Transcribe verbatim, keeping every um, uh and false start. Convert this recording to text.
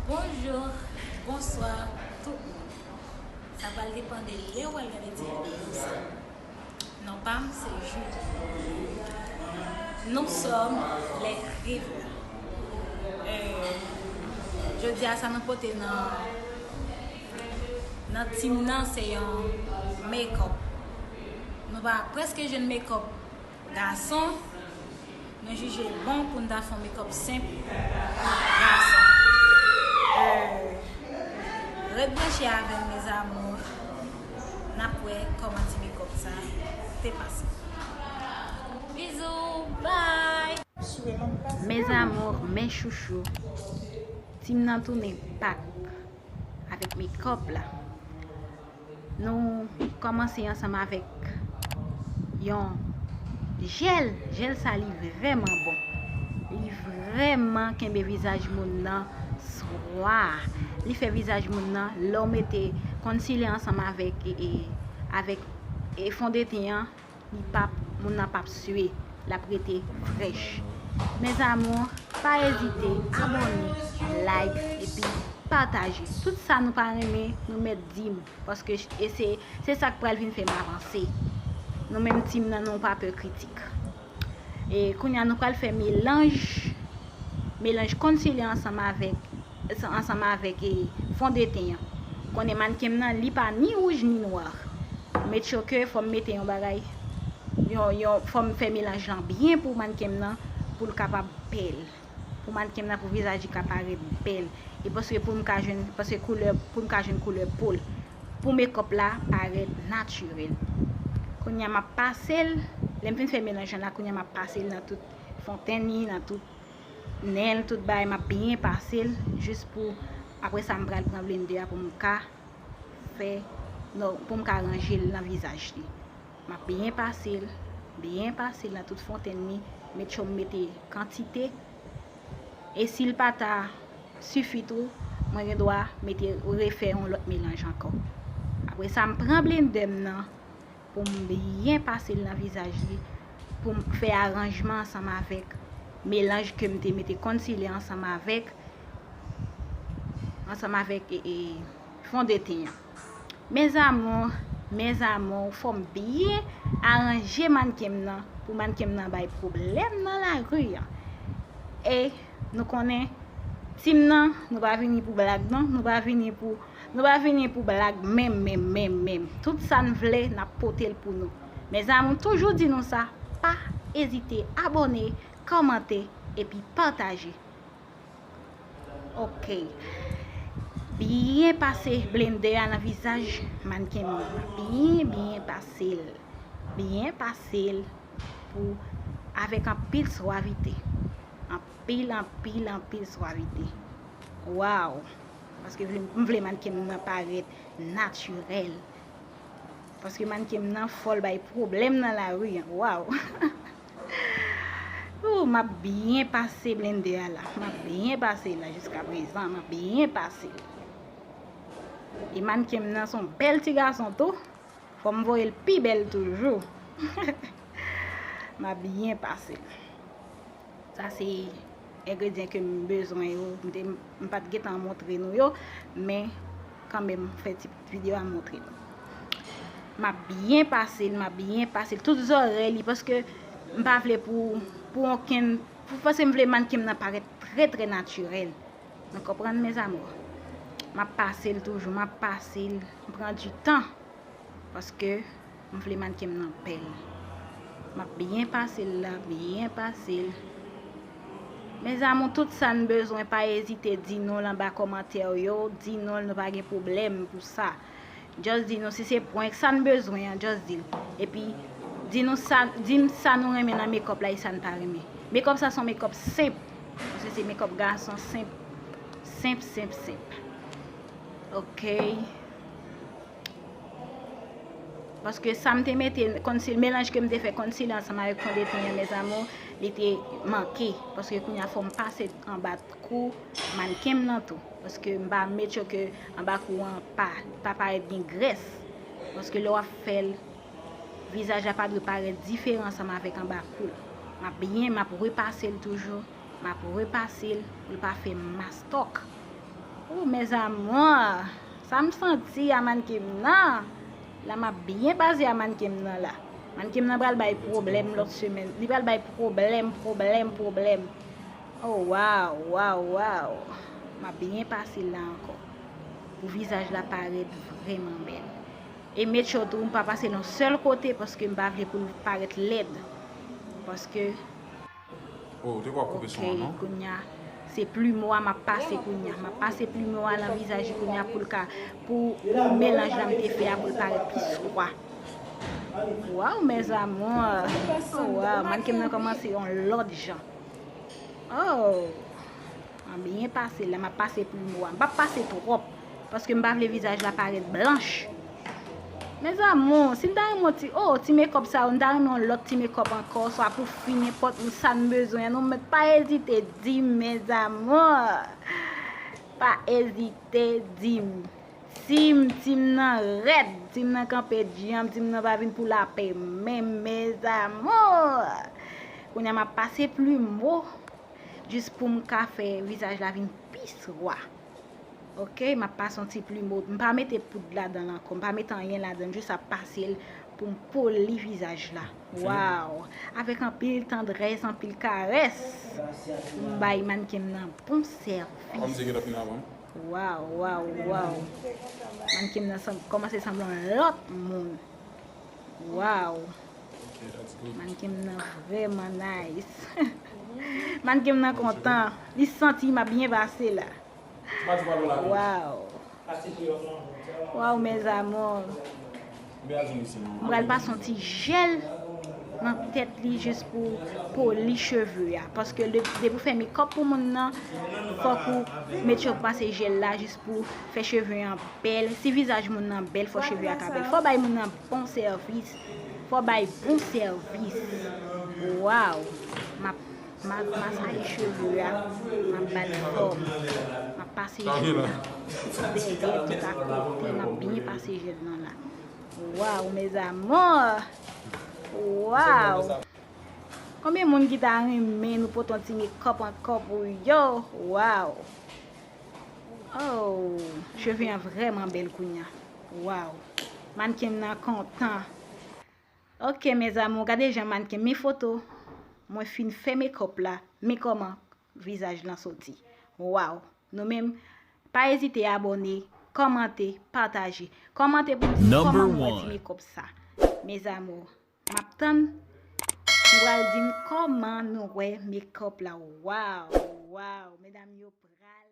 Bonjou, bonswa tout moun. Sa pral depann de lè w al gade ti videyo sa. Non pa m se Julie. Nous sommes les rêveurs. Euh, jodi a sa nou pote nan nan team nan se yon make-up. Nou pa prèske jwenn make-up gason, nou jije bon pou n ta fè yon make-up senp pou gason. Euh, ret branche avè m, mes amours. N ap wè kòman ti make-up sa te pase. Bizou, bye! Mes amours, mes chouchous, team nan tounen back avèk make-up la. Nou kòmanse ansanm avèk yon jèl. Jèl sa li vrèman bon. Li vrèman kenbe vizaj moun nan swa. Li fè vizaj moun nan, lè w mete concealer ansanm avèk, e, e, avèk, e, fondeten an, li pap, moun nan pap swe, l ap rete frèch. Mes amours, pa ezite abòne, like epi pataje. Tout sa nou pa renmen, nou mèt di m, paske e se, se sa k pral vin fè m avanse. Nou menm team nan, nou pa pè kritik. E kounye a nou pral fè melanj, melanj concealer ansanm avèk, ansanm avèk, e, fondeten an. Konnen mannken m nan, li pa ni wouj ni nwa. Make sure ke fò m mete yon bagay, yon, yon, fò m fè melanj lan byen pou mannken m nan, pou l kapab bèl. Pou mannken m nan, pou vizaj li ka parèt bèl. E paske pou m ka jwenn, paske koulè, pou m ka jwenn koulè po l. Pou make-up la parèt natirèl. Kounye a m ap pase l, lè m fin fè melanj lan la, kounye a m ap pase l nan tout fondten li, nan tout nen l, tout bagay, m ap byen pase l, jis pou, apre sa, m pral pran blender a pou m ka fè, non, pou m ka ranje l nan vizaj li. M ap byen pase l, byen pase l nan tout fondten li, make sure m mete kantite. E si l pa ta sifi tou, mwen gen dwa mete, refè yon lòt melanj ankò. Apre sa, m pran blender m nan pou m byen pase l nan vizaj li, pou m fè aranjman ansanm avèk melanj ke m te mete concealer ansanm avèk, ansanm avèk, e, e, fondeten an. Mes amours, mes amours, fò m byen aranje mannken m nan, pou mannken m nan bay pwoblèm nan lari an. E nou konnen, team nan, nou pa vini pou blag non, nou pa vini pou, nou pa vini pou blag menm, menm, menm, menm. Tout sa n vle, n ap pote l pou nou. Mes amours, toujou di nou sa, pa ezite abòne, kòmante, epi pataje. Ok. Byen pase blender a nan vizaj mannken m nan. Byen, byen pase l. Byen pase l pou, avèk anpil swavite. Anpil, anpil, anpil swavite. Waw! Paske vle, m vle mannken m nan parèt natirèl. Paske mannken m nan fò l bay pwoblèm nan lari an. Waw! Ooh, m ap byen pase blender a la. M ap byen pase la jiska prezan. M ap byen pase l. E mannken m nan se yon bèl ti gason tou. Fò m voye l pi bèl toujou. M ap byen pase l. Sa se engredyan ke m bezwen yo. M te, m pa t gentan montre nou yo, men kanmenm m fè ti videyo a montre nou. M ap byen pase l, m ap byen pase l. Tout zòrèy li, paske m pa vle pou, pou okenn, pou, paske m vle mannken m nan parèt trè, trè natirèl. Nou konprann, mes amours? M ap pase l toujou, m ap pase l, m pran di tan. Paske m vle mannken m nan bèl. M ap byen pase l la, byen pase l. Mes amours, tout sa n bezwen, pa ezite di nou l anba kòmantè yo, di nou l, nou pa gen pwoblèm pou sa. Just di nou si se prank sa n bezwen an, just di l. Epi, di nou sa, di m sa nou renmen nan make-up la e sa n pa renmen. Make-up sa se yon make-up senp. Paske se make-up gason senp, senp, senp, senp. Ok. Paske sa m te mete, conceal, melanj ke m te fè concealer ansanm avèk fondeten an, mes amours, li te manke. Paske kounye a fò m pase anba kou mannken m nan tou. Paske m pa make sure ke anba kou an pa, pa parèt gen grès. Paske lè w ap fè l, vizaj la pa dwe parèt diferan ansanm avèk anba kou l. M ap byen, m ap repase l toujou. M ap repase l pou l pa fè mastòk. Oh, mes amours, sa m santi a mannken m nan. La m ap byen pase a mannken m nan la. Mannken m nan pral bay pwoblèm lòt semèn. Li pral bay pwoblèm, pwoblèm, pwoblèm. Oh, waw, waw, waw. M ap byen pase la ankò. Pou vizaj la parèt vrèman bèl. E make sure tou, m pa pase nan sèl kote paske m pa vle pou l parèt lèd. Paske Oh, ou te kwa koupe son an, non? Kounye a, se plimo a m ap pase kounye a. M ap pase plimo a nan vizaj li kounye a pou l ka, pou melanj la m te fè a pou l parèt pi swa. Waw, mes amours. Oh, waw, mannken m nan kòmanse yon lòt jan. Oh, m byen pase la, m ap pase plimo a. M p ap pase twòp, paske m pa vle vizaj la parèt blanch. Mes amours, si n ta renmen yon ti, oh, ti make up sa yo, n ta renmen yon lòt ti make up ankò, swa pou fi, nenpòt moun sa n bezwen an, nou mèt pa ezite di m, mes amours. Pa ezite di m. Tim, tim nan rèd, tim nan kanpe djanm, tim nan pa vin pou lapè menm, mes amours. Kounye a m ap pase plimo, jis pou m ka fè vizaj la vin pi swa. Ok, m ap pase yon ti plimo. M pa mete poud ladan l ankò, m pa mete anyen ladan l, m jis ap pase l pou m poli vizaj la. Waw! Avèk anpil tandrès, anpil karès, pou m bay mannken m nan bon sèvis. Kòmsi gen tan fini avan m. Waw, waw, waw. Mannken m nan sanm- kòmanse sanble yon lòt moun. Waw. Ok, that's good. Mannken m nan vrèman nice. Mannken m nan kontan. Li santi m ap byen pase la. Pa di pa lò la. Waw. Waw, mes amours. Oubyen a di misye non. M pral pase yon ti jèl nan tèt li jis pou poli cheve a. Paske de- depi w fè make up pou moun nan, fòk ou make sure w pase jèl la jis pou fè cheve an bèl. Si vizaj moun nan bèl, fò cheve a ka bèl. Fò bay moun nan bon sèvis. Fò bay bon sèvis. Waw. M ap, m ap masaje cheve a. M ap ba l fòm. M ap pase jèl nan dèyè tout akote. M ap byen pase jèl nan la. Waw, mes amours. Waw. Konbyen moun ki ta renmen nou pote yon ti make up ankò pou yo? Waw. Oh, cheve an vrèman bèl kounye a. Waw. Mannken m nan kontan. Ok, mes amours, gade jan mannken m, men foto. Mwen fin fè make up la, men kòman vizaj lan soti. Waw. Nou menm, pa ezite abòne, kòmante, pataje. Kòmante pou m di kòman nou wè ti make up sa. Mes amours, m ap tann. Nou pral di m kòman nou wè make up la. Waw, waw, medam yo pral